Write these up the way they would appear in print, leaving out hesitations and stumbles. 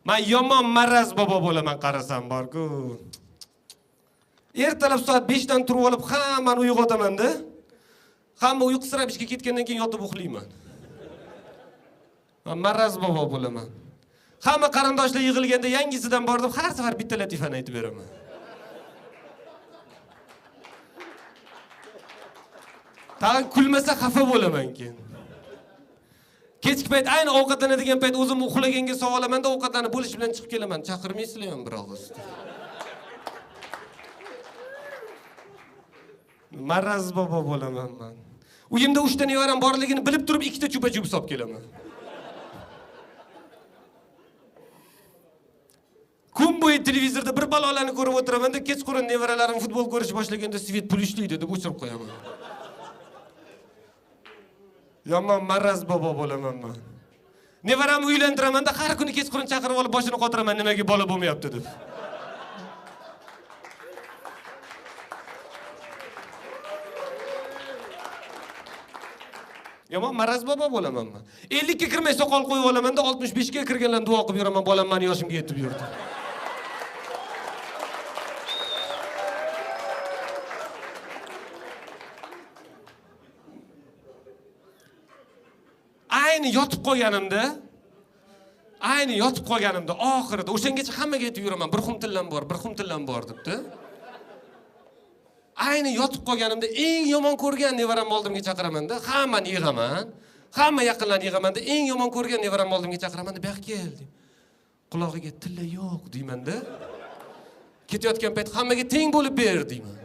Man yomon maraz bobo bo'laman qarasam borku. Ertalab soat 5 dan turib olib hammani uyg'otaman-da. Hamma uyqusirab ishga ketgandan keyin yotib uxlayman. Man maraz bobo bo'laman. Hamma qarindoshlar yig'ilganda yangisidan bor deb har safar bitta latifani aytib beraman. Tag'in kulmasa xafa bo'laman keyin. Kechki payt ayni ovqatlanadigan payt o'zim uxlaganga savolamanda ovqatlanib bo'lish bilan chiqib kelaman. Chaqirmaysizlar ham bir og'iz. Maraz bobo bo'laman man. Uyimda 3 ta nevaram borligini bilib turib 2 ta chupa-chups olib kelaman. Kun bo'yi televizorda bir balolarni ko'rib o'tiraman-da, kechqurun nevaralarim futbol ko'rish boshlaganda svet pul ishlaydi deb o'chirib qo'yaman. Yomon maraz bobo bo'laman man. Nevaramni uylantiraman-da, har kuni kechqurun chaqirib olib boshini qotiraman, nimaga bola bo'lmayapti deb. Yomon maraz bobo bo'laman man. 50 ga kirmay soqol qo'yib olaman-da, 65 ga kirganlarni duo qilib yuraman, bolam meni yoshimga yetib yurdi. Ayni yotib qolganimda, ayni yotib qolganimda oxirida o'shangacha hammaga aytib yuraman, bir xum tillam bor, bir xum tillam bor debdi. Ayni yotib qolganimda eng yomon ko'rgan nevaramni oldimga chaqiramanda, hammani yig'aman, hamma yaqinlarni yig'amanda, eng yomon ko'rgan nevaramni oldimga chaqiramanda, bu yoqqa kel deyman. Qulog'iga tilla yo'q deymanda. Ketayotgan payt hammaga teng bo'lib ber deyman.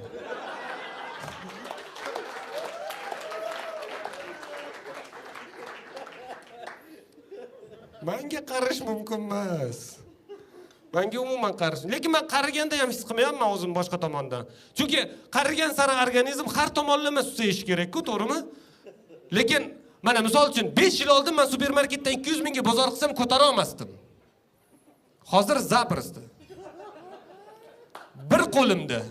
Menga qarish mumkin emas. Menga umuman qarish. Lekin men qariganda ham his qilmayapman o'zim boshqa tomondan. Chunki qarigan sari organizm har tomonlama susayishi kerak-ku, to'g'rimi? Lekin mana misol uchun 5 yil oldin men supermarketdan 200 mingga bozor qilsam ko'tara olmasdim. Hozir zaprosda. Bir qo'limda